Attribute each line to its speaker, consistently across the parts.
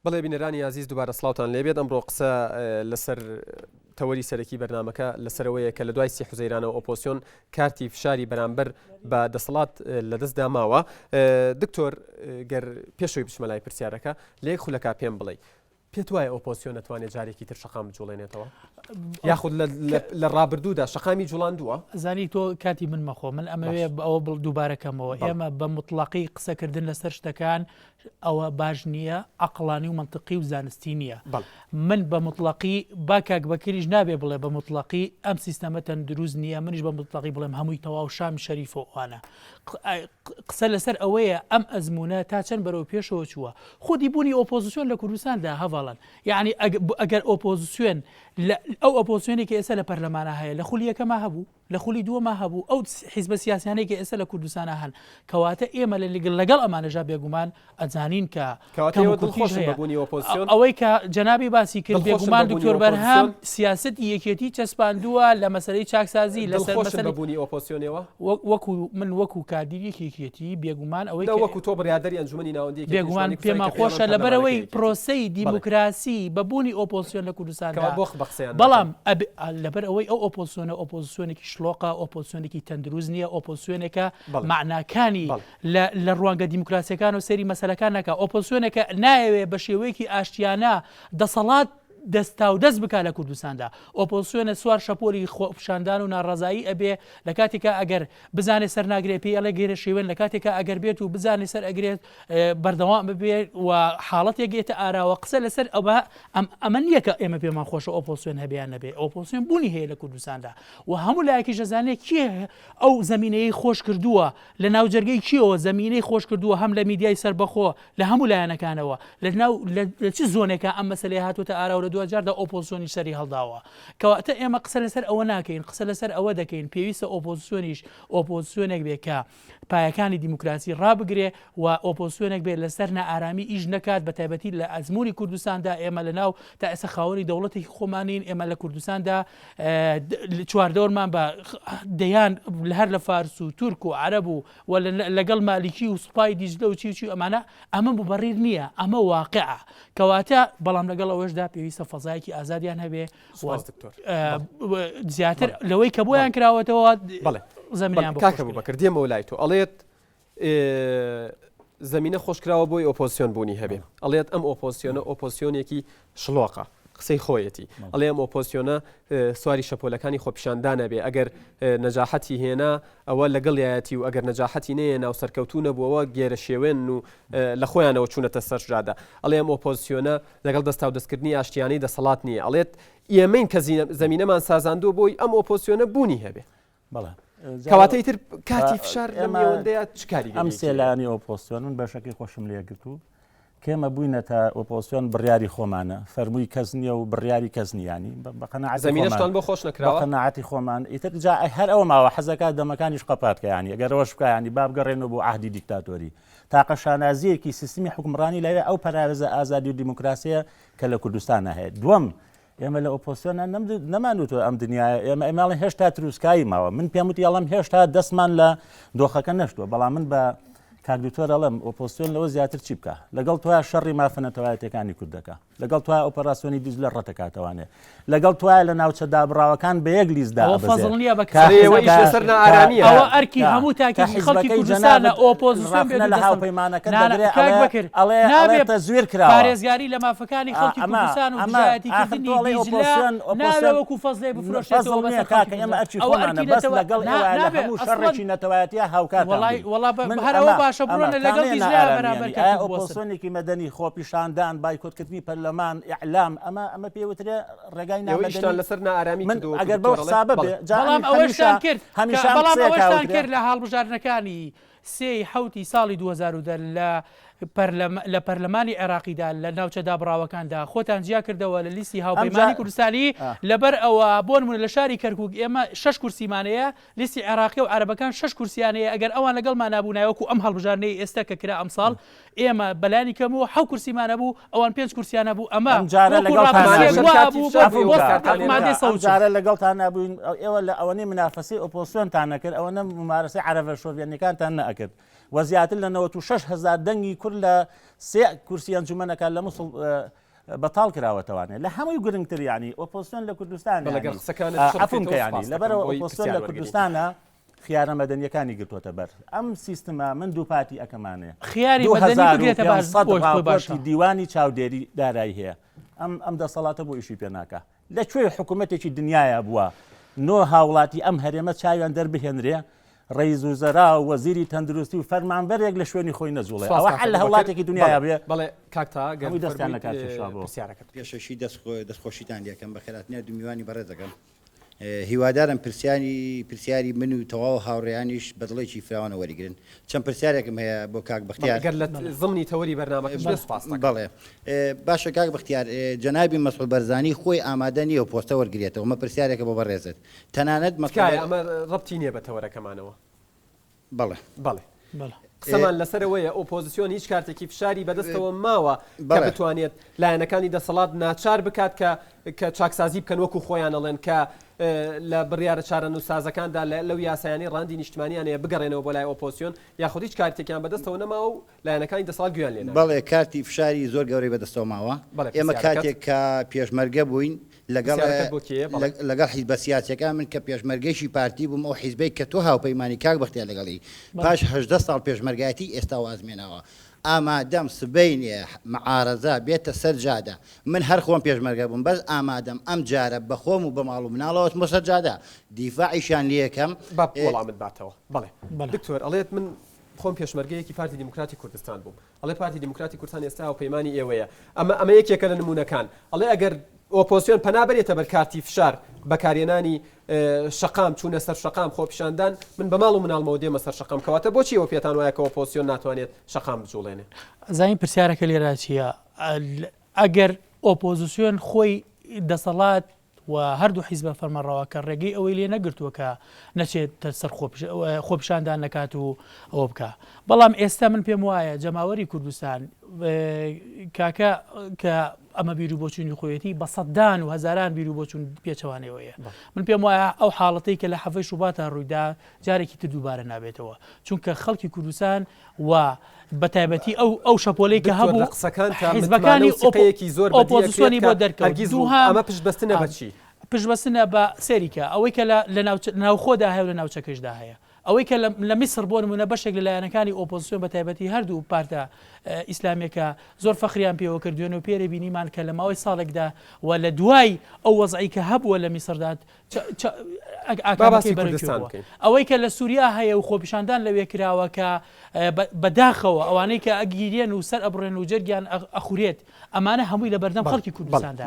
Speaker 1: بەڵێ بینەرانی ئازیز دووبارە سڵاوتان لێبێت ئەمڕۆ قسە لەسەر تەوەری سەرەکی بەرنمەکە لەسەرەوەیە کە لە دوای سی حوزەیرانەوە ئۆپۆسیۆن کارتی فشاری بەرامبەر بە دەسەڵات لەدەستدا ماوە دکتۆر گەر پێشەوەی بچمە لای پرسیارەکە لە یەک خولەکا پێم بڵێ پێت وایە ئۆپۆسیۆن ئەتوانێت جارێکی تر شەقام بجوڵێنێتەوە یاخود لە ڕابردوودا شەقامی جوڵاندووە؟
Speaker 2: زانی تۆ کاتی من مەخۆ من ئەمەوێ ئەوە بڵ دووبارەکەمەوە ئێمە بە مطلقی قسەکردن لەسەر شتەکان ئەوە باش نییە عقلانی و منطقی و زانستی نییە من بە مطلقی با کاک بەکریش نابێ بڵێ بە مطلقی ئەم سیستەمە تەندروست نییە منیش بە مطلقی بڵێم هەمووی تەواو شام شەریف و ئەوانە قسە لەسەر ئەوەیە ئەم ئەزموونە تا چەند بەرەو پێشەوە چووە. خودی بوونی ئۆپۆزسیۆن لە کوردستاندا هەڤاڵان یەعنی ئەگەر ئۆپۆزسیۆن لە ئەو ئۆپۆزسیۆنێک کە ئێستا لە پەرلەمانا هەیە لە خولی یەکەما هەبوو لە خولی دووەما هەبوو ئەو حیزبە سیاسیانەی کە ئێستا لە کوردستانا هەن کەواتە ئێمە لە لەگەڵ ئەمانەشا بێگومان ئەزانین کە
Speaker 1: کەواتە ئێوە دڵخۆشن بە بوونی ئۆپۆزسیۆن؟
Speaker 2: ئەوەی کە جەنابی باسی کرد
Speaker 1: دڵخۆشن بە
Speaker 2: بێگومان
Speaker 1: بوونی
Speaker 2: دکتۆر بەرهەم
Speaker 1: ئۆپۆزسیۆن؟
Speaker 2: سیاسەتی یەکێتی چەسپاندووە لە مەسەلەی چاکسازی لەسەر
Speaker 1: دڵخۆشن بە
Speaker 2: مەسەلەی
Speaker 1: بوونی ئۆپۆزسیۆنەوە؟
Speaker 2: وەک وەکو من وەکو کادیرێکی یەکێتی بێگومان ئەوەی
Speaker 1: نە
Speaker 2: کە
Speaker 1: وەکو تۆ بڕیاردەری ئەنجومەنی ناوەندی یەکێتی
Speaker 2: بێگومان
Speaker 1: نیشتمانی کوردستانی
Speaker 2: پێمان
Speaker 1: کە پێیان
Speaker 2: خۆشە لەبەرئەوەی
Speaker 1: پەرلەمانەکەی یەکێتی.
Speaker 2: پرۆسەی
Speaker 1: بەڵێ.
Speaker 2: دیموکراسی بە بوونی ئۆپۆزسیۆن لە
Speaker 1: کەوا
Speaker 2: کوردستاندا
Speaker 1: بۆ بە قسەیان ناکەن؟
Speaker 2: بەڵام ئەبێ لەبەر ئەوەی ئەو ئۆپۆزسیۆنە ئۆپۆزسیۆنێکی شڵۆقە ئۆپۆزسیۆنێکی تەندروست نییە ئۆپۆزسیۆنێکە
Speaker 1: بەڵێ.
Speaker 2: مەعناکانی
Speaker 1: بەڵێ.
Speaker 2: لە لە ڕوانگە دیموکراسیەکانەوە سەیری مەسەلەکان ناکا، ئۆپۆزسیۆنێکە نایەوێ بە شێوەیەکی ئاشتیانە دەسەڵات دەستاودەست بکا لە کوردستاندا، ئۆپۆزسیۆنە سوار شەپۆلی خۆپیشاندان و ناڕەزایی ئەبێ لە کاتێکا ئەگەر بزانێ سەر ناگرێ پێی ئەڵێ گێرە شێوێن لە کاتێکا ئەگەر بێت و بزانێ سەر ئەگرێت بەردەوام ببێ و حاڵەتێک یێتە ئاراوە قسە لەسەر ئەوە ئەم ئەمە نییە کە ئێمە پێمان خۆشە ئۆپۆزسیۆن هەبێ یان نەبێ ئۆپۆزسیۆن بوونی هەیە لە کوردستاندا و هەموو لایەکیش دەزانێ کێ ئەو زەمینەیەی خۆش کردووە لە ناو جەرگەی کێوە زەمینەی خۆش کردووە هەم لە میدیای سەربەخۆ لە هەموو لایەنەکانەوە لە ناو لە چ زۆنێکا ئەم مەسەلەیە هاتووەتە ئاراوە لە دواجاردا ئۆپۆزسیۆنیش سەری هەڵداوە کەواتە ئێمە قسە لەسەر ئەوە ناکەین قسە لەسەر ئەوە دەکەین پێویستە ئۆپۆزسیۆنیش ئۆپۆزسیۆنێک بێ کە پایەکانی دیموکراسی ڕابگرێ و ئۆپۆزسیۆنێک بێت لەسەر نائارامی ئیش نەکات بە تایبەتی لە ئەزموونی کوردستاندا ئێمە لە ناو تا ئێستا خاوەنی دەوڵەتێکی خۆمانین ئێمە لە کوردستاندا چواردەورمان بە دەیان لە هەر لە فارس و تورک و عەرەب و و لەگەڵ مالیکی و سوپای دیجلە و چی و چی ئەمانە ئەمە موبەڕیر نییە ئەمە واقعە کەواتە بەڵام لەگەڵ ئەوەشدا پێویستە فەزایەکی ئازادیان هەبێ
Speaker 1: سوپاس دکتۆر
Speaker 2: زیاتر لەوەی کە بۆیان کراوەتەوە
Speaker 1: بەڵێ
Speaker 2: زەمینیان بۆ
Speaker 1: کاکە بەکر دێمەوە لای تۆ ئەڵێت زەمینە خۆشکراوە بۆی ئۆپۆزسیۆن بوونی هەبێ ئەڵێت ئەم ئۆپۆزسیۆنە ئۆپۆزسیۆنێکی شڵۆقە قسەی خۆیەتی ئەڵێ ئەم ئۆپۆزسیۆنە سواری شەپۆلەکانی خۆپیشاندانە بێ ئەگەر نەجاحەتی هێنا ئەوە لەگەڵیایەتی و ئەگەر نەجاحەتی نەیەنا و سەرکەوتوو نەبووەوە گێرە شێوێن و لە خۆیانەوە چوونەتە سەر جادە ئەڵێ ئەم ئۆپۆزسیۆنە لەگەڵ دەستاودەستکردنی ئاشتیانەی دەسەڵات نییە ئەڵێت ئێمەین کە زەمینەمان سازاندووە بۆی ئەم ئۆپۆزسیۆنە بوونی هەبێ
Speaker 3: بەڵێ
Speaker 1: کەواتە ئیتر کاتی فشار لەم نێوەندەیە چ کاریگەرییەکی
Speaker 3: ئەم سێ
Speaker 1: هەیە؟
Speaker 3: لایەنی ئۆپۆزسیۆن من بەشەکەی خۆشم لێگرت و کێمە بووینەتە ئۆپۆزسیۆن بڕیاری خۆمانە فەرمووی کەس نییە و بڕیاری کەس نییانی بە قەناعەتی خۆمان
Speaker 1: زەمینەشتان بۆ خۆش
Speaker 3: بە
Speaker 1: نەکراوە؟
Speaker 3: قەناعەتی خۆمان ئیتر جا هەر ئەوە ماوە حەزەکات دەمەکانیش قەپات کە یانی ئەگەر ئەوەش بکا یانی با بگەڕێنەوە بۆ عەهدی دیکتاتۆری تاقە شانازییەکی سیستمی حوکمڕانی لەوێ ئەو پەراوێزە ئازادی و دیموکراسییە کە لە کوردستانا هەیە دووەم ئێمە لە ئۆپۆسیۆنە نەمانوتوە ئەم دنیاە ئێمە ئێماڵی هێشتا تروسکایی ماوە من پێم وتی ئەڵم هێشتا دەستمان لە دۆخەکە نەشتووە بەڵام من بە کاک دکتۆر ئەڵێم ئۆپۆسیۆن لەوە زیاتر چی بکە لەگەڵ توای شەڕی مافە نەتەوایەتەکانی کوردەکە لەگەڵ توای ئۆپەراسیۆنی دیجلە ڕەتەکاتەوانێ لەگەڵ توای لە ناوچە دابڕاوەکان بە یەک لیستدا
Speaker 2: ئەوە فەزڵ نییە بە
Speaker 3: کە
Speaker 1: ئێوە ئیش لەسەر نائارامییە.
Speaker 2: ئەوە ئەرکی هەموو تاکێکی خەڵکی کوردستانە ئۆپۆزیسیۆن بێت
Speaker 3: لە
Speaker 2: و دەسەڵ
Speaker 3: هاوپەیمانەکە
Speaker 2: نا نا
Speaker 3: دەگرێ
Speaker 2: کاک
Speaker 3: ئەڵێ
Speaker 2: بەکر
Speaker 3: ئەڵێ ئەڵێ
Speaker 2: نابێ
Speaker 3: تەزویر کراوە
Speaker 2: پارێزگاری لە مافەکانی
Speaker 3: ئا
Speaker 2: خەڵکی
Speaker 3: ئەمە
Speaker 2: کوردستان و
Speaker 3: ئەمە
Speaker 2: دژایەتی
Speaker 3: ئاخر
Speaker 2: کردنی
Speaker 3: تۆ ئەڵێی
Speaker 2: دیجلە
Speaker 3: ئۆپۆزسیۆن
Speaker 2: نابێ
Speaker 3: ئۆپۆزسیۆن
Speaker 2: وەکو فەزڵێ
Speaker 3: فەزڵ
Speaker 2: بفرۆشێتەوە
Speaker 3: نییە
Speaker 2: بەسەر خەڵکی
Speaker 3: کاکە ئێمە
Speaker 2: کوردستان
Speaker 3: ئەرکی
Speaker 2: ئەوە
Speaker 3: خۆمانە
Speaker 2: ئەرکی
Speaker 3: بەس
Speaker 2: نەتەوە
Speaker 3: لەگەڵ
Speaker 2: نا
Speaker 3: ئێوە لە
Speaker 2: نابێ
Speaker 3: هەموو
Speaker 2: ئەسڵەن
Speaker 3: شەڕێکی نەتەوایەتیە هاوکاتان
Speaker 2: وەڵای
Speaker 3: بین
Speaker 2: وەڵا بە
Speaker 3: من
Speaker 2: هەر ئەوە
Speaker 3: ئەمە
Speaker 2: باشە
Speaker 3: ئەمە
Speaker 2: بڕۆنە لەگەڵ
Speaker 3: کامەیە
Speaker 2: دیجلە
Speaker 3: نائارامییە
Speaker 2: بەرامبەر
Speaker 3: ئایا
Speaker 2: کەرکوک بوەستن
Speaker 3: ئۆپۆزسیۆنێکی مەدەنی خۆپیشاندان بایکۆتکردنی پەرلەمان ئیعلام ئەمە ئەمە پێ وترێ ڕێگای
Speaker 1: ئێوە ئیشتان
Speaker 3: نامەدەنی
Speaker 1: لەسەر نائارامی
Speaker 3: من
Speaker 1: کردووە وەکو
Speaker 3: ئەگەر بەو
Speaker 1: دکتۆر ئەڵێ
Speaker 3: حسابە
Speaker 1: بەڵێ
Speaker 3: بێ جا
Speaker 2: بەڵام
Speaker 3: ئەمیش
Speaker 2: ئەوەشتان
Speaker 3: هەمیشە
Speaker 2: کرد کە
Speaker 3: هەمیشە ئەم
Speaker 2: بەڵام
Speaker 3: قسەیە
Speaker 2: ئەوەشتان
Speaker 3: کاوترێ
Speaker 2: کرد لە هەڵبژاردنەکانی سێی حەوتی ساڵی 2010 لە لە پەرلەمانی عێراقیدا لە ناوچە دابڕاوەکاندا خۆتان جیا کردەوە لە لیستی
Speaker 3: ئەمجا
Speaker 2: هاوپەیمانی کوردستانی
Speaker 3: ئا.
Speaker 2: لەبەر ئەوە بۆ نمونە لە شاری کەرکوک ئێمە شەش کورسیمان هەیە لیستی عێراقی و عەرەبەکان شەش کورسیان هەیە ئەگەر ئەوان لەگەڵمان نابوونایە وەکو ئەم هەڵبژاردنەی ئێستا کە کرا ئەمساڵ ئێمە بەلانی کەمەوە حەو کورسیمان هەبوو ئەوان پێنج کورسیان هەبوو ئەمە
Speaker 3: ئەم جارە
Speaker 2: وەکو
Speaker 3: لەگەڵتان
Speaker 2: ڕاپرسییەک
Speaker 3: نابووین.
Speaker 2: وا
Speaker 1: کاتی
Speaker 2: بوو
Speaker 1: فشار
Speaker 2: بۆ
Speaker 1: بوو
Speaker 2: بۆ
Speaker 1: کارتان هێنا.
Speaker 2: مادەی
Speaker 3: ئەم
Speaker 2: 140.
Speaker 3: جارە لەگەڵتان نابووین ئێوە لە ئەوەنەی منافەسەی ئۆپۆزسیۆنتان نەکرد ئەوەنە ممارەسەی عەرەبە شۆڤێنیەکانتان نەئەکرد. و زیاتر لە 96 هزار دەنگی کورد لە سێ کورسی ئەنجومەنەکە لە موسڵ بەتاڵ کراوەتەوانێ لە هەمووی گرنگتر یانی ئۆپۆزسیۆن لە کوردستان
Speaker 1: بەڵێ قسەکانت
Speaker 3: عەفوم کە یانی لەبەرەوە ئۆپۆزسیۆن لە کوردستانە خیارە مەدەنیەکانی گرتووەتە بەر ئەم سیستمە من دووپاتی ئەکەمانێ
Speaker 2: خیاری مەدەنی بگرێتە بەر
Speaker 3: 2500 ڕاپۆرتی دیوانی چاودێری دارایی هەیە ئەم ئەم دەسەڵاتە بۆ ئیشی پێ ناکا لە کوێ حکوومەتێکی دنیایا بووە نۆ هاوڵاتی ئەم هەرێمە چاویان دەربهێنرێ ڕەیس وزەرا و وەزیری تەندروستی و فەرمانبەرێک لە شوێنی خۆی نەجوڵێ
Speaker 1: سپاس
Speaker 3: ئەوە
Speaker 1: کاک
Speaker 3: هەر لە
Speaker 1: ئەبوبەکر
Speaker 3: وڵاتێکی دنیایا
Speaker 1: بەڵێ
Speaker 3: بێ
Speaker 1: بەڵێ کاک تا گەر
Speaker 3: هەمووی دەستیان
Speaker 1: فەرموویت
Speaker 3: لە کار کێشا بۆ.
Speaker 1: پرسیارەکەت بکە.
Speaker 4: پێشەکی دەستخۆشیتان لێکەم بەخێرهاتنی هەردوو میوانی بەڕێز دەکەم. هیوادارم پرسیاری پرسیاری من و تەواو هاوڕێیانیش بە دڵێکی فراوانە وەریگرن. چەند پرسیارێکم هەیە بۆ کاک
Speaker 1: بەڵێ
Speaker 4: بەختیار.
Speaker 1: گەر لە زمنی تەوەری بەرنامەکەش بێ سوپاست دەکەم.
Speaker 4: بەڵێ باشە کاک بەختیار جەنابی مەسعود بەرزانی خۆی ئامادە نییە و پۆستە وەرگرێتەوە ئەمە پرسیارێکە بۆ بەڕێزت تەنانەت مەسعود
Speaker 1: تکایە ئەمە ڕەبتی نییە بە تەوەرەکەمانەوە.
Speaker 4: بەڵێ.
Speaker 1: بەڵێ.
Speaker 2: بەڵێ.
Speaker 1: قسەمان لەسەر ئەوەیە ئۆپۆزسیۆن هیچ کارتێکی فشاری بەدەستەوە ماوە کە
Speaker 4: بەڵێ.
Speaker 1: بتوانێت لایەنەکانی دەسەڵات ناچار بکات کە کە چاکسازی بکەن وەکو خۆیان ئەڵێن کە لە بڕیارە چارەنووسسازەکاندا لەو یاسایانەی ڕەهەندی نیشتمانیان هەیە بگەڕێنەوە بۆ لای ئۆپۆزسیۆن یاخود هیچ کارتێکیان بەدەستەوە نەماوە و لایەنەکانی دەسەڵات گوێیان لێ ناگرن.
Speaker 4: بەڵێ کارتی فشاری زۆر گەورەی بەدەستەوە ماوە.
Speaker 1: بەڵێ
Speaker 4: ئێمە
Speaker 1: پرسیارەکەت.
Speaker 4: کاتێک کە پێشمەرگە بووین لەگەڵ
Speaker 1: پرسیارەکەت بۆ کێیە؟ بەڵێ.
Speaker 4: لەگەڵ حیزبە سیاسیەکان من کە پێشمەرگەیشی پارتی بووم ئەو حیزبەی کە تۆ هاوپەیمانی کاک بەختیار لەگەڵی پاش 18 ساڵ پێشمەرگایەتی ئێستا وازمێناوە ئامادەم سبەینێ معارەزە بێتە سەر جادە من هەر خۆم پێشمەرگە بووم بەس ئامادەم ئەم جارە بە خۆم و بە ماڵ و مناڵەوە ئەچمە سەر جادە دیفاعیشیان لێکەم.
Speaker 1: با وەڵامت باتەوە. بەڵێ دکتۆر ئەڵێت من خۆم پێشمەرگەیەکی پارتی دیموکراتی کوردستان بووم ئەڵێ پارتی دیموکراتی کوردستان ئێستا هاوپەیمانی ئێوەیە ئەمە ئەمە یەکێکە لە نموونەکان ئەڵێ ئەگەر ئۆپۆزسیۆن پەنا بەرێتە بەر کارتی فشار بەکارهێنانی شەقام چوونە سەر شەقام خۆپیشاندان من بە ماڵ و مناڵمەوە دێمە سەر شەقام کەواتە بۆچی ئێوە پێتان وایە کە ئۆپۆزسیۆن ناتوانێت شەقام بجوڵێنێ؟
Speaker 2: ئەزانی پرسیارەکە لێرە چییە؟ ئەگەر ئۆپۆزسیۆن خۆی دەسەڵات و هەردوو حیزبە فەرمانڕەواکە ڕێگەی ئەوەی لێ نەگرتووە کە نەچێتە سەر خۆپیشاندان نەکات و ئەوە بکا بەڵام ئێستا من پێم وایە جەماوەری کوردستان کاکە کە ئەمە بیر و بۆچوونی خۆیەتی بە سەدان و هەزاران بیر و بۆچوون پێچەوانەوەیە من پێم وایە ئەو حاڵەتەی کە لە حەڤەی شوباتا ڕوویدا جارێکی تر دووبارە نابێتەوە چونکە خەڵکی کوردستان و بە تایبەتی ئەو ئەو شەپۆلەی کە
Speaker 1: دکتۆر
Speaker 2: هەبوو
Speaker 1: لە قسەکانتا متمانە
Speaker 2: حیزبەکانی
Speaker 1: و سیقەیەکی زۆر بەدی ئەکرێت
Speaker 2: ئۆپۆزسیۆنی
Speaker 1: کە
Speaker 2: بۆ دەرکەوت
Speaker 1: هەرگیز ڕوو
Speaker 2: دووهەم
Speaker 1: ئەمە پشت بەستنە بە چی؟
Speaker 2: پشت بەستنە بە سەیری کە ئەوەی کە لە لە ناوچە ناوخۆدا هەیە و لە ناوچەکەشدا هەیە ئەوەی کە لە لە میسڕ بۆ نموونە بەشێک لە لایەنەکانی ئۆپۆزسیۆن بە تایبەتی هەردوو پارتە ئیسلامیەکە زۆر فەخریان پێوە کرد دوێنێ و پێرێ بینیمان کە لە ماوەی ساڵێکدا و لە دوای ئەو وەزعەی کە هەبووە لە میسڕدا
Speaker 1: با باسی کوردستان بکەین.
Speaker 2: ئەوەی کە لە سوریا هەیە و خۆپیشاندان لەوێ کراوە کە بەداخەوە ئەوانەی کە ئەگیرێن و سەر ئەبڕێن و جەرگیان ئەخورێت ئەمانە هەمووی لە بەردەم خەڵکی کوردستاندا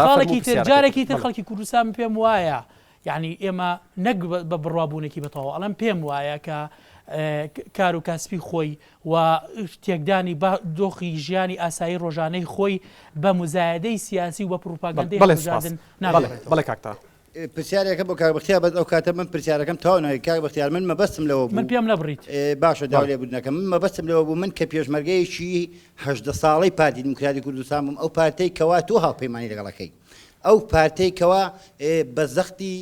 Speaker 2: خاڵێکی تر جارێکی تر خەڵکی کوردستان پێم وایە یعنی ئێمە نەک بە بڕوابوونێکی بەتەواو ئەڵێم پێم وایە کە کار و کاسپی خۆی و تێکدانی دۆخی ژیانی ئاسایی ڕۆژانەی خۆی بە موزایەدەی سیاسی و بە پڕوپاگەندەی هەڵبژاردن ناگۆڕێتەوە.
Speaker 1: بەڵێ کاک تاها.
Speaker 4: پرسیارێکە بۆ کاک بەختیار بەس ئەو کاتە من پرسیارەکەم تەواو نەکرد کاک بەختیار من مەبەستم لەوە بوو
Speaker 2: من پێم نەبڕیت.
Speaker 4: باشە داوای لێبوردنەکەم من مەبەستم لەوە بوو من کە پێشمەرگەیەکی 18 ساڵەی پارتی دیموکراتی کوردستان بووم ئەو پارتەی کەوا تۆ هاوپەیمانی لەگەڵەکەی ئەو پارتەی کەوا بە زەختی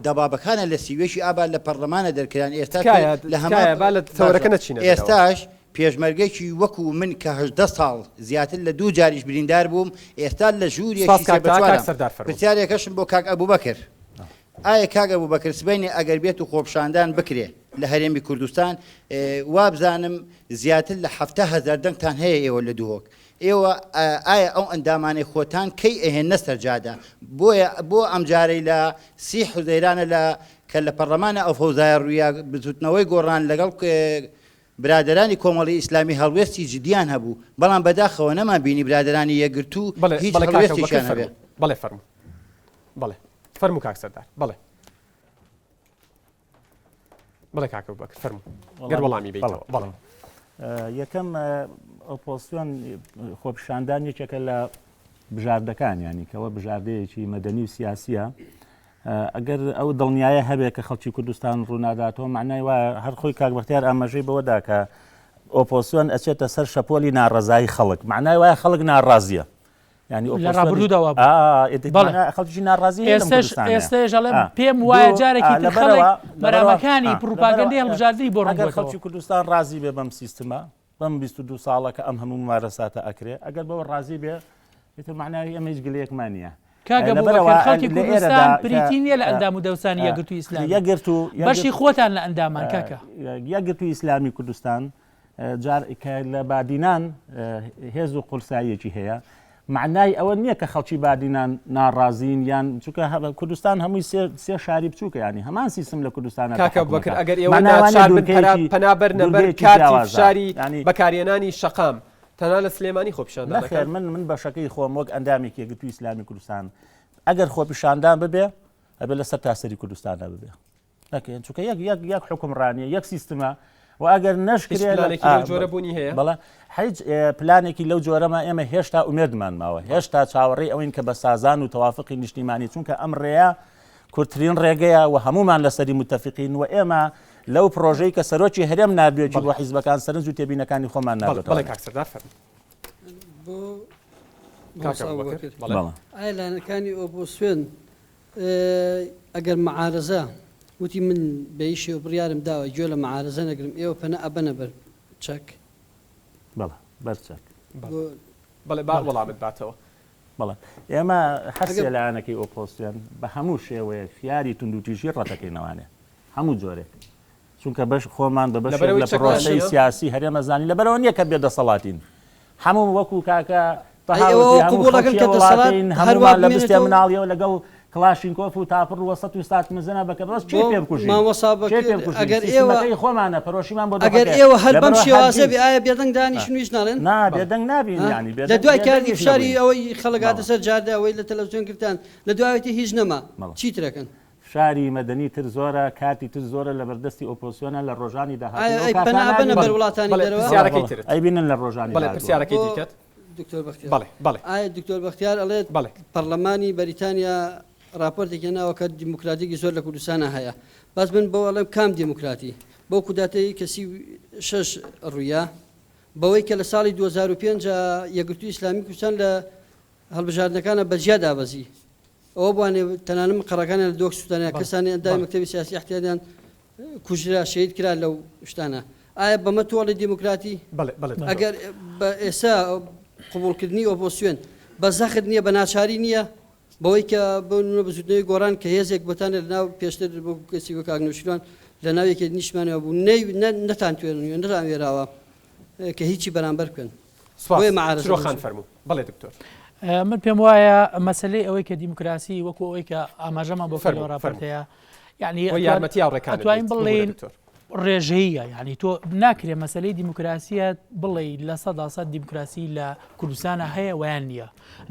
Speaker 4: دەبابەکانە لە سیوێکی ئابا لە پەڕلەمانە دەرکران ئێستا
Speaker 1: تکایە
Speaker 4: لە هەمان
Speaker 1: تکایە با لە تەوەرەکە
Speaker 4: باشە
Speaker 1: نەچینە دەرەوە.
Speaker 4: ئێستاش پێشمەرگەکی وەکو من کە 18 ساڵ زیاتر لە دوو جاریش بریندار بووم ئێستا لە ژوورێکی
Speaker 1: سپاس
Speaker 4: سێ
Speaker 1: کاک
Speaker 4: بە
Speaker 1: تاها کاک
Speaker 4: چوارم
Speaker 1: سەردار فەرموو.
Speaker 4: پرسیارێکەشم بۆ کاک ئەبوبەکر ئایا کاک ئەبوبەکر سبەینێ ئەگەر بێت و خۆپیشاندان بکرێ لە هەرێمی کوردستان وابزانم زیاتر لە 70 هەزار دەنگتان هەیە ئێوە لە دهۆک ئێوە ئایا ئەو ئەندامانەی خۆتان کەی ئەهێننە سەر جادە؟ بۆیە بۆ ئەمجارەی لە سی حوزەیرانە لە کە لە پەڕلەمانە ئەو فەوزایە ڕوویا بزوتنەوەی گۆڕان لەگەڵ برادەرانی کۆمەڵی ئیسلامی هەڵوێستی جدیان هەبوو بەڵام بەداخەوە نەمان بینی برادەرانی یەکگرتوو
Speaker 1: بەڵێ
Speaker 4: هیچ
Speaker 1: بەڵێ کاک ئەبوبەکر
Speaker 4: هەڵوێستێکیان هەبێ.
Speaker 1: فەرموو بەڵێ فەرموو بەڵێ فەرموو کاک سەردار بەڵێ. بڵێ کاکە ئەبوبەکر فەرموو گەر وەڵامی بیتەوە بەڵێ.
Speaker 3: یەکەم ئۆپۆزسیۆن خۆپیشاندان یەکێکە لە بژاردەکان ینی کەەوە بژاردەیەکی مەدەنی و سیاسیە ئەگەر ئەو دڵنیایە هەبێت کە خەڵکی کوردستان ڕووناداتەوە معنای وایە هەر خۆی کاک بەختیار ئاماژەی بەوەدا کە ئۆپۆزسیۆن ئەچێتە سەر شەپۆلی ناڕەزایی خەڵک معنای وایە خەڵک ناڕازیە. یانی
Speaker 2: لە
Speaker 3: ئۆپۆزسیۆنی
Speaker 2: ڕابردوودا وا بوو.
Speaker 3: ئا ئێ
Speaker 2: بەڵێ.
Speaker 3: مانا خەڵکی ناڕازی هەیە لەم
Speaker 2: ئێستاش
Speaker 3: کوردستانە.
Speaker 2: ئێستاش ئەڵێم
Speaker 3: ئا.
Speaker 2: پێم وایە
Speaker 3: دوو،
Speaker 2: جارێکی
Speaker 3: ئا،
Speaker 2: تر خەڵک
Speaker 3: لەبەرەوە لەبەرەوە
Speaker 2: مەرامەکانی
Speaker 3: ئا،
Speaker 2: پڕوپاگەندەی
Speaker 3: لەبەرەوە
Speaker 2: هەڵبژاردنی بۆ ڕوون
Speaker 3: ئەگەر
Speaker 2: بووەتەوە.
Speaker 3: خەڵکی کوردستان ڕازی بێ بەم سیستمە بەم 22 ساڵە کە ئەم هەموو ممارەساتە ئەکرێ ئەگەر بەوە ڕازی بێ ئیتر معنای ئێمە هیچ گلەیەکمان نییە.
Speaker 2: کاک
Speaker 3: لەبەرەوە
Speaker 2: ئەبوبەکر خەڵکی
Speaker 3: لە ئێرەدا
Speaker 2: کوردستان
Speaker 3: کە
Speaker 2: بریتی نییە لە ئەندام و دەوسانی یەکگرتووی ئیسلامی.
Speaker 3: یەکگرتوو
Speaker 2: بەشی خۆتان لە ئەندامان کاکە.
Speaker 3: یەکگرتووی ئیسلامی کوردستان جار کە لە بادینان هێز و قورساییەکی هەیە معنای ئەوە نییە کە خەڵکی بادینان ناڕازین یان چونکە کوردستان هەمووی سێ شاری بچووکە ینی هەمان سیستم لە کوردستان
Speaker 1: کاکە بەکر ئەگەر ئێوە ناچار بن پەنا بەرنە بەر کارتی فشاری بەکارهێنانی شەقام تەنها لە سلێمانی خۆپیشاندان
Speaker 3: نەخێر من من بەشەکەی خۆم وەک ئەندامێکی یەکگرتووی ئیسلامی کوردستان ئەگەر خۆپیشاندان ببێ ئەبێ لەسەر تاسەری کوردستانە ببێ نەکەین چونکە یەک یەک یەک حکومڕانیە یەک سیستمە و ئەگەر نەشکرێ
Speaker 1: پلانێکی لەو جۆرە بوونی هەیە
Speaker 3: بەڵێ هیچ پلانێکی لەو جۆرەما ئێمە هێشتا ئومێدمان ماوە هێشتا چاوەڕێی ئەوین کە بە سازان و تەوافقی نیشتیمانی چونکە ئەم ڕێیە کورتترین ڕێگەیە و هەمومان لەسەری متفقین و ئێمە لەو پرۆژەی کە سەرۆکی هەرێم نردوێکی بۆ حیزبەکان سەرنج و تێبینەکانی خۆمان
Speaker 1: ناردوێت بەڵێ کاک سەردار فەرموو.
Speaker 5: بۆ ئایا لایەنەکانی ئۆپۆزسیۆن ئەگەر مەعارەزە وتی من بە ئیشێ و بڕیارم داوە گوێ لە مەعارەزە نەگرم ئێوە پەنا ئەبەنە بەر چەک؟
Speaker 3: بەڵێ بەر چەک.
Speaker 1: بەڵێ با وەڵامت باتەوە.
Speaker 3: بەڵێ ئێمە هەر سێ لایەنەکەی ئۆپۆزسیۆن بە هەموو شێوەیەک خیاری توندوتیژی ڕەتەکەینەوانێ هەموو جۆرێک چونکە بەش خۆمان بە بەشێک لە پرۆسەی سیاسی هەرێمە زانین لەبەرەوە نییە کە بێ دەسەڵاتین هەموو وەکو کاکە هەموومان لە بستێ مناڵیەوە لەگەڵ کڵاشینکۆف و تاپڕ وەسەت و سات مزنە بەکە بەس چی پێ بکوژین
Speaker 5: ئەگەر ئێوە
Speaker 3: خۆمانە پەرۆشیمان بۆ
Speaker 5: ئەگەر ئێوە هەر بەم شێوازە بێ ئایا بێدەنگ دانیشن و هیچ ناڵێن
Speaker 3: نا بێدەنگ نابین ینی
Speaker 5: لە دوای کاری فشاری ئەوەی خەڵک هاتە سەر جادە ئەوەی لە تەلەڤزیۆن گرتان لە دوایەتی هیچ نەما چیترەکەن
Speaker 3: فشاری مەدەنی تر زۆرە، کارتی تر زۆرە لەبەردەستی ئۆپۆزسیۆنە لە ڕۆژانی داهاتوو
Speaker 5: ئایا
Speaker 3: ئەو
Speaker 5: ئەی
Speaker 3: کارتانە
Speaker 5: پەنا ئەبەنە
Speaker 3: ئەبینن.
Speaker 5: بەر وڵاتانی
Speaker 1: بەڵێ
Speaker 5: دەرەوە؟
Speaker 1: پرسیارەکەی
Speaker 3: بەڵێ
Speaker 1: ترت.
Speaker 3: ئەیبینن لە ڕۆژانی
Speaker 1: بەڵێ
Speaker 3: داهاتووە.
Speaker 1: پرسیارەکەی
Speaker 5: بۆ
Speaker 1: دیکەت.
Speaker 5: دکتۆر بەختیار.
Speaker 1: بەڵێ بەڵێ.
Speaker 5: ئایا دکتۆر بەختیار ئەڵێت
Speaker 1: بەڵێ.
Speaker 5: پەڕلەمانی بەریتانیا ڕاپۆرتێکی هێناوە کە دیموکراتیکی زۆر لە کوردستانا هەیە بەس من بەو ئەڵێم کام دیموکراتی؟ بەو کوداتەی کە 36 ڕوویا؟ بەوەی کە لە ساڵی 2005 یەکگرتووی ئیسلامی کوردستان لە هەڵبژاردنەکانا بە جیا دابەزی ئەوە بوانێ تەنانەت مقەڕەکانیان لە دۆک سوتانیان کەسانی ئەندامی مەکتەبی سیاسی احتیادیان کوژرا شەهید کرا لەو شتانە ئایا بەمە تۆڵی دیموکراتی ئەگەر بە ئێستا قبوڵکردنی ئۆپۆسیۆن بە زەخت نییە بە ناچاری نییە بەوەی کە بۆ نمونە بزوتنەوەی گۆڕان کە هێزێک بۆتانە لەناو پێشتر بۆ کەسی وەک کاک نەوشیروان لەناو یەکێتی نیشتمانەوە بوو نەتان توێنوە نەتان وێراوە کە هیچی بەرامبەر بکەن
Speaker 1: سپاس.
Speaker 5: بۆیە مەعارەزە
Speaker 1: چرۆ خان
Speaker 5: بۆ چی؟
Speaker 1: فەرموو. بەڵێ دکتۆر.
Speaker 2: من پێم وایە مەسەلەی ئەوەی کە دیموکراسی وەکو ئەوەی کە ئاماژەمان بۆ کرد لەو
Speaker 1: فەرموو، فەرموو.
Speaker 2: ڕاپۆرتەیە یعنی
Speaker 1: بۆ یارمەتی هاوڕێکانت
Speaker 2: ئەتوانین
Speaker 1: بیت. ببورە
Speaker 2: بڵێین
Speaker 1: دکتۆر.
Speaker 2: ڕێژەییە یعنی تۆ ناکرێ مەسەلەی دیموکراسیە بڵێ 100% دیموکراسی لە کوردستانە هەیە ویان نییە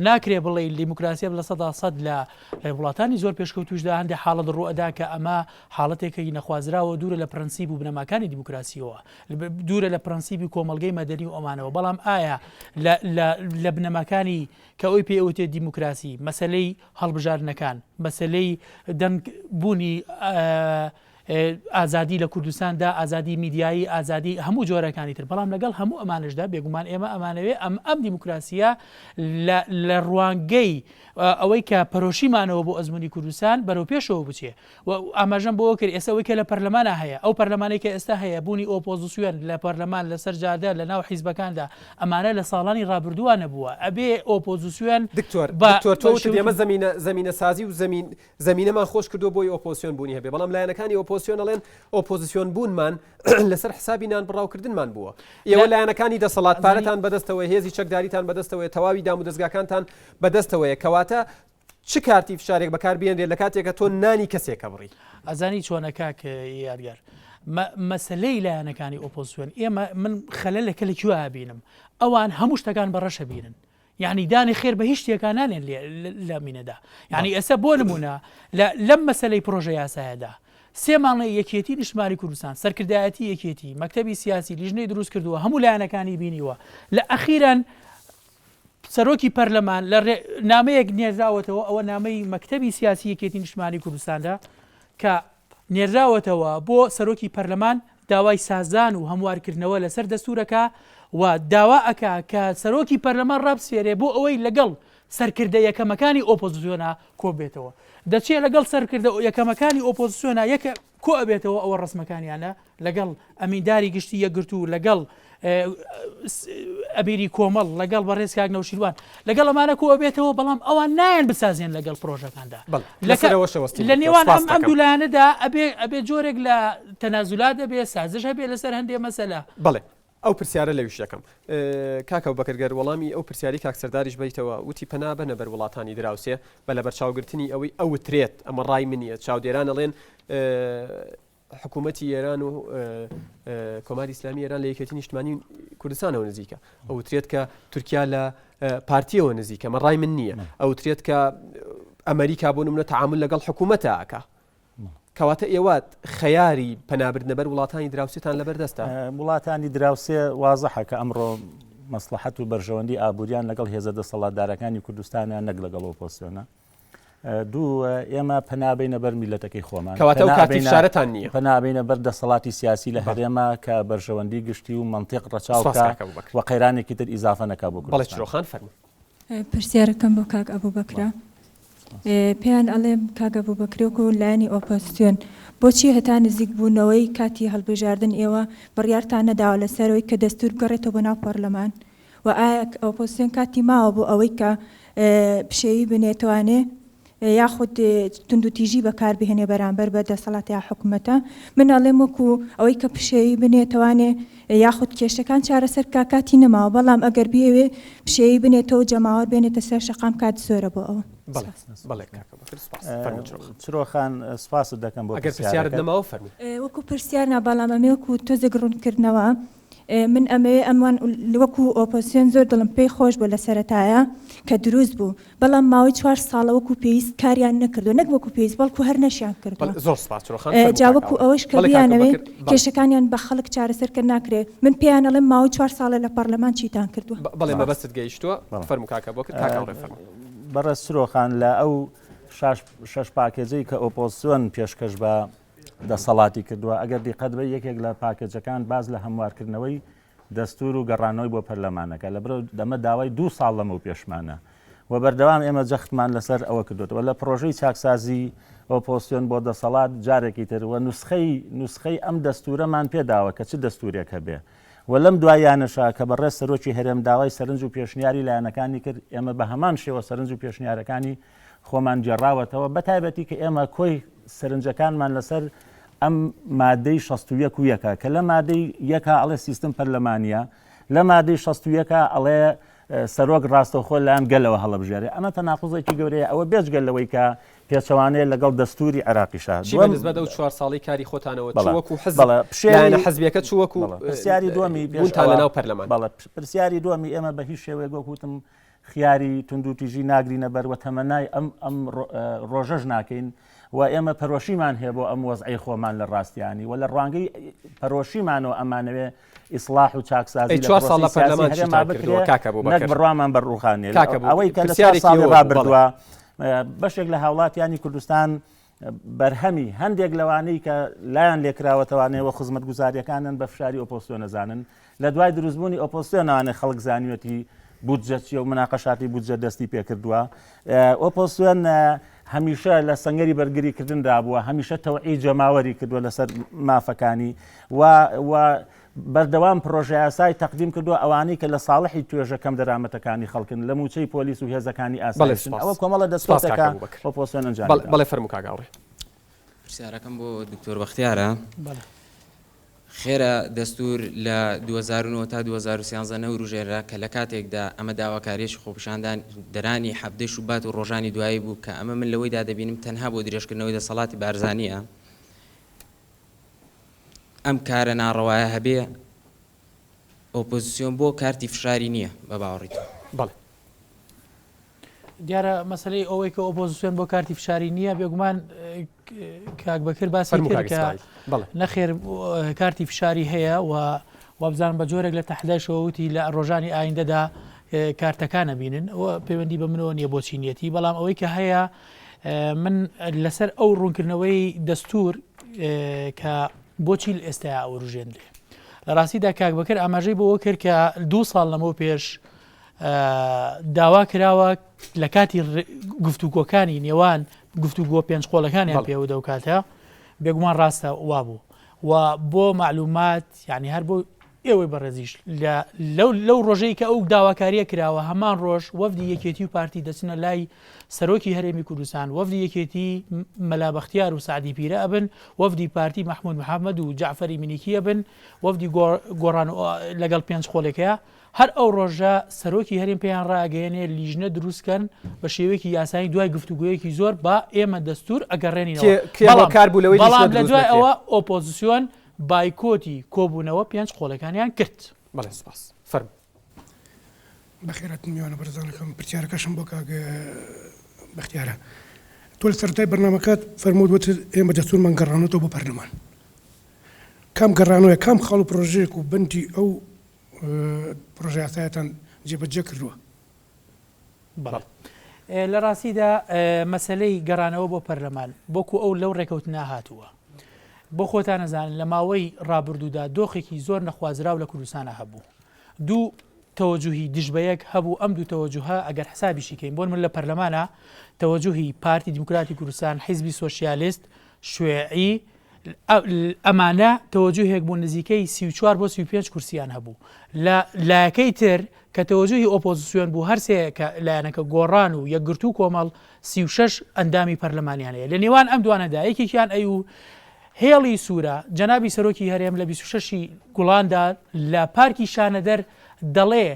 Speaker 2: ناکرێ بڵێ دیموکراسیە 100% لە وڵاتانی زۆر پێشکەوتوشدا هەندێک حاڵەت ڕوئەدا کە ئەمە حاڵەتێکی نەخوازراوە دوورە لە پرەنسیپ و بنەماکانی دیموکراسیەوە دوورە لە پرەنسیپی کۆمەڵگەی مەدەنی و ئەمانەوە، بەڵام ئایا لە بنەماکانی کە ئەوی پێ ئەوتێت دیموکراسی، مەسەلەی هەڵبژاردنەکان، مەسەلەی دەنگ بوونی ئازادی لە کوردستاندا، ئازادی میدیایی، ئازادی هەموو جۆرەکانی تر، بەڵام لەگەڵ هەموو ئەمانەشدا بێگومان ئێمە ئەمانەوێ ئەم ئەم دیموکراسیە لە ڕوانگەی ئەوەی کە پەرۆشیمانەوە بۆ ئەزمموی کوردستان بەرەو پێشەوە بچێ و ئاماژەم بەوە کرد ئێستا ئەوەی کە لە پەرلەمانا هەیە، ئەو پەرلەمانەی کە ئێستا هەیە، بوونی ئۆپۆزسیۆن لە پەرلەمان، لەسەر جادە، لە ناو حیزبەکاندا، ئەمانە لە ساڵانی ڕابردووا نەبووە. ئەبێ ئۆپۆزسیۆن
Speaker 1: دکتۆر
Speaker 2: بە
Speaker 1: دکتۆر تۆ وتت
Speaker 2: شێوەیەکی
Speaker 1: ئێمە زەمینە زەمینەسازی و زەمین زەمینەمان خۆش کردووە بۆی ئۆپۆزسیۆن بوونی هەبێ، بەڵام لایەنەکانی ئۆپۆزسیۆن ئەڵێن ئۆپۆزسیۆن بوونمان لەسەر حسابی نانبڕاوکردنمان بووە. ئێوە
Speaker 2: لە
Speaker 1: لایەنەکانی دەسەڵات
Speaker 2: ئەزانی
Speaker 1: پارەتان بەدەستەوەیە، هێزی چەکداریتان بەدەستەوەیە، تەواوی دامودەزگاکانتان بەدەستەوەیە، کەواتە چ کارتی فشارێک بەکار بێنرێت لە کاتێکە تۆ نانی کەسێک ئەبڕی؟
Speaker 2: ئەزانی چۆنە کاک یادگار مەسەلەی لایەنەکانی ئۆپۆزسیۆن ئێمە من خەلەلەکە لە کوێ ئەبینم ئەوان هەموو شتەکان بە ڕەشە بینن یعنی دانی خێر بە هیچ شتێکا نانێن لە مینەدا یعنی ئێستا بۆ نمونە لەم مەسەلەی پرۆژە یاسایەدا سێ مانگە یەکێتی نیشتمانی کوردستان سەرکردایەتی یەکێتی مەکتەبی سیاسی لیژنەی دروست کردووە هەموو لایەنەکانی بینیوە لە ئەخیران سەرۆکی پەرلەمان لە نامەیەک نێردراوەتەوە، ئەوە نامەی مەکتەبی سیاسی یەکێتی نیشتمانی کوردستانە کە نێردراوەتەوە بۆ سەرۆکی پەرلەمان داوای سازان و هەموارکردنەوە لەسەر دەستورەکە و داوا ئەکا کە سەرۆکی پەرلەمان ڕابسپێرێ بۆ ئەوەی لەگەڵ. سەرکردە یەکەمەکانی ئۆپۆزسیۆنا کۆبێتەوە. دەچێ لەگەڵ سەرکردە یەکەمەکانی ئۆپۆزسیۆنا یەک کۆ ئەبێتەوە ئەوە ڕەسمەکانیانە لەگەڵ ئەمینداری گشتی یەکگرتوو لەگەڵ ئەمیری کۆمەڵ لەگەڵ بەڕێز کاک نەوشیروان لەگەڵ ئەمانە کۆ ئەبێتەوە بەڵام ئەوان نایەن بسازێن لەگەڵ پرۆژەکاندا لە نێوان ئەم ئەم دوولایەنەدا ئەبێ ئەبێ جۆرێک لە تەنازولات دەبێ سازش هەبێ لەسەر هەندێ مەسەلە.
Speaker 1: بەڵێ ئەو پرسیارە لەویش دەکەم. کاک ئەبوبەکر گەر وەڵامی ئەو پرسیارەی کاک سەرداریش بەیتەوە وتی پەنا بەنە بەر وڵاتانی دراوسێ بە لەبەرچاوگرتنی ئەوەی ئەوترێت ئەمە ڕای من نیە چاودێران ئەڵێن حکوومەتی ئێران و کۆماری ئیسلامی ئێران لە یەکێتی نیشتمانی کوردستانەوە نزیکە ئەوترێت کە تورکیا لە پارتیەوە نزیکە مە ڕای من نییە ئەوترێت کە ئەمریکا بۆ نمونە تعامل لەگەڵ حکوومەتە ئەکا کەواتە ئێوە خەیاری پەنابردنە بەر وڵاتانی دراوسێتان لەبەر دەستە؟
Speaker 3: وڵاتانی دراوسێ وازحە کە ئەمڕۆ مەسڵەحەت و بەرژەوەندی ئابووریان لەگەڵ هێزە دەسەڵاتدارەکانی کوردستانە نەک لەگەڵ ئۆپۆزسیۆنە. دوو ئێمە پەنا بەینە بەر میلەتەکەی خۆمان
Speaker 1: کەواتە ئەو کارتی فشارەتان نییە
Speaker 3: پەنا بەینە بەر دەسەڵاتی سیاسی لە هەرێمە کە بەرژەوەندی گشتی و مەنتیق ڕەچاو
Speaker 1: سپاس
Speaker 3: بکا
Speaker 1: کاک ئەبوبەکر.
Speaker 3: و قەیرانێکی تر ئیزافە نەکا بۆ
Speaker 1: بەڵێ
Speaker 3: کوردستان.
Speaker 1: چرۆخان فەرموو.
Speaker 6: پرسیارەکەم بۆ کاک ئەبوبەکرە. پێیان ئەڵێم کاک ئەبوبەکر وەکو لایەنی ئۆپۆزسیۆن بۆچی هەتا نزیک بوونەوەی کاتی هەڵبژاردن ئێوە بڕیارتان نەداوە لەسەرەوەی کە دەستور بگەڕێتەوە بۆ ناو پەڕلەمان و ئایا ئۆپۆزسیۆن کاتی ماوە بۆ ئەوەی کە پشێوی بنێتوانێ یاخود توندوتیژی بەکار بهێنێ بەرامبەر بە دەسەڵات یا حکومەتە من ئەڵێم وەکو ئەوەی کە پشێوی بنێتوانێ یاخود کێشەکان چارەسەر بکا کاتی نەماوە بەڵام ئەگەر بیەوێ پشێوی بنێتەوە جەماوەر بێنێتە سەر شەقام کات زۆرە بۆ ئەوە.
Speaker 1: بەڵێ بەڵێ کاکە بەکر سپاس فەرموو چرۆ خان.
Speaker 3: چرۆ خان سپاست دەکەم بۆ
Speaker 1: ئەگەر پرسیارت
Speaker 3: پرسیارەکەت.
Speaker 1: نەماوە فەرموو.
Speaker 6: وەکو پرسیار نا بەڵام ئەمەوێ وەکو تۆزێک ڕوونکردنەوە من ئەمەوێ ئەمان وەکو ئۆپۆزسیۆن زۆر دڵم پێی خۆش بوو لە سەرەتایە کە دروست بوو بەڵام ماوەی چوار ساڵە وەکو پێویست کاریان نەکردووە نەک وەکو پێویست بەڵکو هەر نەشیان کردووە
Speaker 1: بەڵێ زۆر سپاس چرۆ خان فەرموو
Speaker 6: جا
Speaker 1: کاک
Speaker 6: وەکو
Speaker 1: ئاوەز.
Speaker 6: ئەوەش کە
Speaker 1: بەڵێ کاک
Speaker 6: بیانەوێ
Speaker 1: ئەبوبەکر بەڵێ.
Speaker 6: کێشەکانیان بە خەڵک چارەسەر کەن ناکرێ من پێیان ئەڵێم ماوەی چوار ساڵە لە پەڕلەمان چیتان کردووە؟
Speaker 1: بەڵێ مەبەستت گەیشتووە فەرموو کاک ئەبوبەکر کاک ئاوڕێ فەرموو.
Speaker 3: بەڕێز چرۆ خان لە ئەو شاش شەش پاکێجەی کە ئۆپۆزسیۆن پێشکەش بە دەسەڵاتی کردووە ئەگەر دیقەت بەی یەکێک لە پاکێجەکان باس لە هەموارکردنەوەی دەستور و گەڕانەوەی بۆ پەرلەمانەکە لە برۆ دەمە داوای دوو ساڵ لەمەو پێشمانە و بەردەوام ئێمە جەختمان لەسەر ئەوە کردوێتەوە لە پرۆژەی چاکسازی ئۆپۆسیۆن بۆ دەسەڵات جارێکی تر و نوسخەی نوسخەی ئەم دەستورەمان پێداوە کە چ دەستورێک هەبێ و لەم دواییانەشا کە بەڕێز سەرۆکی هەرێم داوای سەرنج و پێشنیاری لایەنەکانی کرد ئێمە بە هەمان شێوە سەرنج و پێشنیارەکانی خۆمان گێڕاوەتەوە بە تایبەتی کە ئێمە کۆی سەرنجەکانمان لەسەر ئەم مادەی 61 و یەکە کە لە مادەی یەکە ئەڵێ سیستم پەرلەمانیە لە مادەی 61 ئەڵێ سەرۆک ڕاستەوخۆ لایەن گەلەوە هەڵەبژێرێ ئەمە تەناقوزێکی گەورەیە ئەوە بێجگە لەوەی کە پێچەوانەیە لەگەڵ دەستوری عێراقیشا.
Speaker 1: چی بە نسبەت ئەو چوار ساڵەی کاری خۆتانەوە چ وەکو حزب لایەنە حزبیەکە چ وەکو
Speaker 3: پرسیاری دووەمی
Speaker 1: بوونتان لەناو پەرلەمان؟
Speaker 3: بەڵێ پرسیاری دووەمی ئێمە بە هیچ شێوەیەک وەک وتم خیاری توندوتیژی ناگرینە بەر و تەمەنای ئەم ئەم ڕۆژەش ناکەین و ئێمە پەرۆشیمان هەیە بۆ ئەم وەزعەی خۆمان لە ڕاستیانی و لە ڕوانگەی پەرۆشیمانەوە ئەمانەوێ ئیسڵاح و چاکسازی
Speaker 1: ئەی
Speaker 3: لە
Speaker 1: چوار ساڵ
Speaker 3: پرۆسەی
Speaker 1: لە
Speaker 3: سیاسی
Speaker 1: پەرلەمان
Speaker 3: هەرێما
Speaker 1: چیتان کردووە
Speaker 3: بکرێ
Speaker 1: کاک ئەبوبەکر؟
Speaker 3: نەک بڕوامان بە ڕووخان نیە
Speaker 1: کاک ئەبوبەکر
Speaker 3: ئەوەی کە لە چوار
Speaker 1: پرسیارێکی
Speaker 3: ساڵی
Speaker 1: ئەوە بوو بەڵێ.
Speaker 3: ڕابردووە بەشێک لە هاوڵاتیانی کوردستان بەرهەمی هەندێک لەوانەی کە لایان لێکراوەتەوانەوە خزمەتگوزاریەکانن بە فشاری ئۆپۆزسیۆن نەزانن لە دوای دروستبوونی ئۆپۆزسیۆنەوانێ خەڵک زانیوەتی بودجە چیە و مناقەشاتی بودجە دەستی پێکردووە ئۆپۆزسیۆن هەمیشە لە سەنگەری بەرگریکردندا بووە هەمیشە تەوعی جەماوەری کردووە لەسەر مافەکانی و و بەردەوام پرۆژەیاسای تەقدیم کردووە ئەوانەی کە لە ساڵحی توێژە کەم دەرامەتەکانی خەڵکن لە مووچەی پۆلیس و هێزەکانی
Speaker 1: بەڵێ
Speaker 3: ئاسایشن
Speaker 1: سپاس
Speaker 3: ئەوە کۆمەڵە
Speaker 1: سپاس کاک
Speaker 3: دەستکەوتێکە
Speaker 1: ئەبوبەکر
Speaker 3: ئۆپۆزسیۆن ئەنجامی
Speaker 1: بەڵێ
Speaker 3: داوە.
Speaker 1: بەڵێ فەرموو کاک هاوڕێ.
Speaker 7: پرسیارەکەم بۆ دکتۆر بەختیارە.
Speaker 2: بەڵێ.
Speaker 7: خێرە دەستور لە 2009 تا 2013 نەوروژێنرا کە لە کاتێکدا ئەمە داواکاریەکی خۆپیشاندان دەرانی حەڤدەی شوبات و ڕۆژانی دوایی بوو کە ئەمە من لەوەیدا دەبینم تەنها بۆ درێژکردنەوەی دەسەڵاتی بارزانیە ئەم کارە ناڕەوایە هەبێ ئۆپۆزسیۆن بۆ کارتی فشاری نییە بە باوەڕی تۆ؟
Speaker 1: بەڵێ.
Speaker 2: دیارە مەسلەی ئەوەی کە ئۆپۆزیسیۆن بۆ کارتی فشاری نییە بێگومان کاک بەکر باسی کرد کە نەخێر کارتی فشاری هەیە و وابزانم بە جۆرێک لە تەحدایشەوە وتی لە ڕۆژانی ئایندەدا کارتەکانە بینن و پەیوەندی بە منەوە نییە بۆچی نیەتی بەڵام ئەوەی کە هەیە من لەسەر ئەو ڕوونکردنەوەی دەستور کە بۆچی لە ئێستایا ئەوروژێنرێ لە ڕاستیدا کاک بەکر ئاماژەی بەوە کرد کە دوو ساڵ لەمەو پێش. داوا کراوە لە کاتی گفتوگۆکانی نێوان گفتوگۆ پێنج قۆڵەکانیان پێوە دەوکاتە بێگومان ڕاستە وابوو و بۆ معلومات یعنی هەر بۆ ئێوەی بەڕێزیش لە لەو لەو ڕۆژەی کە ئەو داواکاریە کراوە هەمان ڕۆژ وەفدی یەکێتی و پارتی دەچنە لای سەرۆکی هەرێمی کوردستان وەفدی یەکێتی مەلا بەختیار و سعدی پیرە ئەبن وەفدی پارتی مححمود محەممەد و جعفەری منیکی ئەبن وەفدی گۆڕان لەگەڵ پێنج خۆلێکەیە هەر ئەو ڕۆژە سەرۆکی هەرێم پێیان ڕاگەیەنێ لیژنە دروستکەن بە شێوەیەکی یاسایی دوای گفتوگویەکی زۆر با ئێمە دەستور ئەگەڕێنینەوە بەڵام لە دوای ئەوە ئۆپۆزیسیۆن بایکۆتی کۆبوونەوە پێنج قۆڵەکانیان کرد.
Speaker 1: بەڵێ سوپاس. فەرموو.
Speaker 8: بەخێرهاتن میوانە بەڕێزانەکەم، پرسیارەکەشم بۆ کاک بەختیارە. تۆ لە سەرەتای بەرنامەکەت فەرمووت وتت ئێمە دەستوورمان گەڕانۆتەوە بۆ پەرلەمان. کام گەڕانەوەیە، کام خاڵ و پڕۆژەیەک و بەندی ئەو پڕۆژە یاسایەتان جێبەجێ کردووە؟
Speaker 2: بەڵێ. لە ڕاستیدا مەسەلەی گەڕانەوە بۆ پەرلەمان بۆکو ئەو لەو ڕێکەوتنە هاتووە. بۆ خۆتان ئەزانن لە ماوەی ڕابردوودا دۆخێکی زۆر نەخوازراو لە کوردستانا هەبوو. دوو تەوەجوهی دژ بە یەک هەبوو ئەم دوو تەوەجوهە ئەگەر حسابیشی کەین بۆ من لە پەرلەمانا تەوەجوهی پارتی دیموکراتی کوردستان، حیزبی سۆسیالست، شوێعی، ئەمانە تەوەجوهێک بوون نزیکەی 34 بۆ 35 کورسیان هەبوو لە لایەکەی تر کە تەوەجوهی ئۆپۆزسیۆن بوو هەرسێ کە لایەنەکە گۆڕان و یەکگرتوو کۆمەڵ 36 ئەندامی پەرلەمانیان هەیە لە نێوان ئەم دوانەدا یەکێکیان ئەی و هێڵی سوورە جەنابی سەرۆکی هەرێم لە 26 گوڵاندا لە پارکی شانەدەر دەڵێ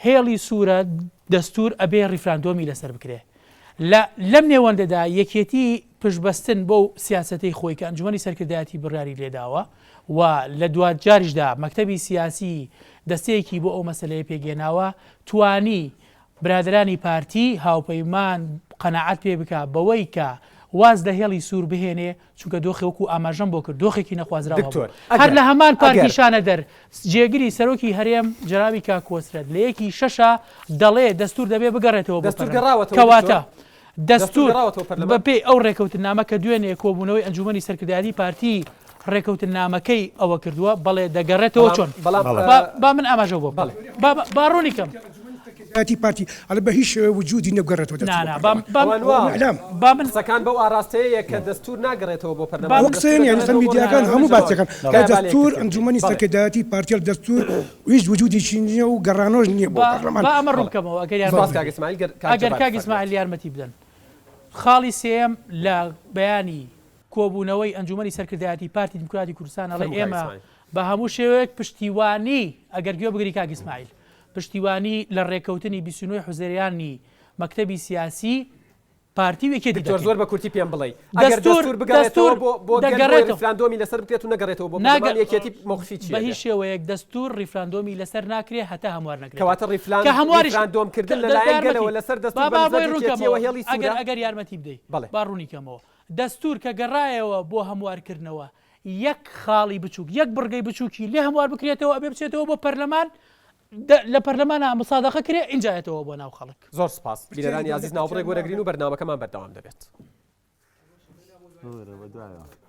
Speaker 2: هێڵی سوورە دەستور ئەبێ ڕیفراندۆمی لەسەر بکرێ لە لەم نێوەندەدا یەکێتی پشتبەستن بەو سیاسەتەی خۆی کە ئەنجومەنی سەرکردایەتی بڕیاری لێداوە و لە دواجاریشدا مەکتەبی سیاسی دەستەیەکی بۆ ئەو مەسەلەیە پێکهێناوە توانی برادەرانی پارتی هاوپەیمان قەناعەت پێ بکا بەوەی کە واز لە هێڵی سوور بهێنێ چونکە دۆخی وەکو ئاماژەم بۆ کرد دۆخێکی نەخوازراو هەبوو
Speaker 1: دکتۆر
Speaker 2: هەر
Speaker 1: ئەگەر
Speaker 2: لە هەمان پارکی
Speaker 1: ئەگەر
Speaker 2: شانەدەر جێگری سەرۆکی هەرێم جەنابی کاک کۆسرەت لە یەکی شەشا دەڵێ دەستور دەبێ بگەڕێتەوە بۆ
Speaker 1: دەستور
Speaker 2: پەرلەمان
Speaker 1: گەڕاوەتەوە
Speaker 2: کەواتە
Speaker 1: دکتۆر دەستور
Speaker 2: دەستور
Speaker 1: گەڕاوەتەوە پەرلەمان؟
Speaker 2: بەپێی ئەو ڕێکەوتننامە کە دوێنێ کۆبوونەوەی ئەنجومەنی سەرکردایەتی پارتی ڕێکەوتننامەکەی ئەوە کردووە بەڵێ دەگەڕێتەوە
Speaker 1: بەڵام
Speaker 2: چۆن
Speaker 1: بەڵام
Speaker 3: بەڵێ.
Speaker 2: با با من ئاماژە بۆ بکەم
Speaker 1: بەڵێ.
Speaker 2: با با ڕوونی کەم.
Speaker 8: سەرکردایەتی پارتی ئەڵێ بە هیچ شێوەیەک وجودی نیە بگەڕێتەوە دەستور
Speaker 2: نا
Speaker 8: بۆ
Speaker 2: نا با
Speaker 8: پەرلەمان.
Speaker 2: با
Speaker 1: ئەوان وا
Speaker 8: ئەوە ئیعلام.
Speaker 2: با من
Speaker 1: قسەکان بەو ئاراستەیەیە کە دەستور ناگەڕێتەوە بۆ پەرلەمان
Speaker 2: با
Speaker 8: ئەوە
Speaker 1: و
Speaker 8: قسەیە
Speaker 1: دەستور
Speaker 8: نیە لەسەر
Speaker 1: دەگەڕێتەوە بۆ
Speaker 8: میدیاکان
Speaker 1: نارەوە
Speaker 8: هەموو
Speaker 1: جەواب.
Speaker 8: باسەکان
Speaker 3: بەڵێ.
Speaker 8: کە
Speaker 1: با با لە
Speaker 8: دەستور
Speaker 1: یەکتر تێبگەین.
Speaker 8: ئەنجومەنی
Speaker 1: بەڵێ.
Speaker 8: سەرکردایەتی پارتی ئەڵێ دەستور هیچ وجودێکی نیە و گەڕانەوەش نیە بۆ
Speaker 2: با
Speaker 8: پەرلەمان.
Speaker 2: با ئەمە ڕوون
Speaker 1: بەڵێ.
Speaker 2: بکەمەوە ئەگەر
Speaker 1: سپاس
Speaker 2: یارمەتی
Speaker 1: کاک
Speaker 2: بدەن.
Speaker 1: ئیسماعیل گەر کاک
Speaker 2: ئەگەر
Speaker 1: جەبار
Speaker 2: کاک
Speaker 1: بفەرموێت.
Speaker 2: ئیسماعیل یارمەتی بدەن. خاڵی سێیەم لە بەیانی کۆبوونەوەی ئەنجومەنی سەرکردایەتی پارتی دیموکراتی کوردستان ئەڵێ
Speaker 1: فەرموو کاک
Speaker 2: ئێمە
Speaker 1: ئیسماعیل.
Speaker 2: بە هەموو شێوەیەک پشتیوانی ئەگەر گوێ بگری کاک ئیسماعیل پشتیوانی لە ڕێککەوتنی 29 حوزەیرانی مەکتەبی سیاسی پارتی و یەکێتی
Speaker 1: دکتۆر
Speaker 2: دەکەین.
Speaker 1: زۆر بە کورتی پێم بڵێی ئەگەر
Speaker 2: دەستور
Speaker 1: دەستور بگەڕێتەوە
Speaker 2: دەستور
Speaker 1: بۆ بۆ گەل بۆی
Speaker 2: دەگەڕێتەوە
Speaker 1: ڕیفراندۆمی لەسەر بکرێت و نەگەڕێتەوە بۆ
Speaker 2: ناگە
Speaker 1: پەرلەمان یەکێتی مەوقفی
Speaker 2: بە
Speaker 1: چییە
Speaker 2: هیچ
Speaker 1: بێ؟
Speaker 2: شێوەیەک دەستور ڕیفراندۆمی لەسەر ناکرێ هەتا هەموار نەکرێتەوە
Speaker 1: کەواتە ڕیفلان
Speaker 2: کە هەمواریش
Speaker 1: ڕیفراندۆم کردن
Speaker 2: کە
Speaker 1: لە
Speaker 2: دە
Speaker 1: لایەن
Speaker 2: یارمەتی
Speaker 1: گەلەوە لەسەر
Speaker 2: با
Speaker 1: دەستور بە
Speaker 2: با
Speaker 1: نسبەت
Speaker 2: بۆی ڕوون
Speaker 1: یەکێتیەوە
Speaker 2: کەمەوە
Speaker 1: هێڵی
Speaker 2: ئەگەر
Speaker 1: سوورە؟
Speaker 2: ئەگەر یارمەتی بدەی
Speaker 1: بەڵێ.
Speaker 2: با ڕوونی کەمەوە دەستور کە گەڕایەوە بۆ هەموارکردنەوە یەک خاڵی بچووک یەک بڕگەی بچووکی لێ هەموار بکرێتەوە ئەبێ بچێتەوە بۆ پەرلەمان لە پەرلەمانا مسادەقە کرێ ئینجا یەتەوە بۆ ناو خەڵک.
Speaker 1: زۆر سوپاس. بینەرانی ئازیز ناوبڕێک وەرەگرین و بەرنامەکەمان بەردەوام دەبێت.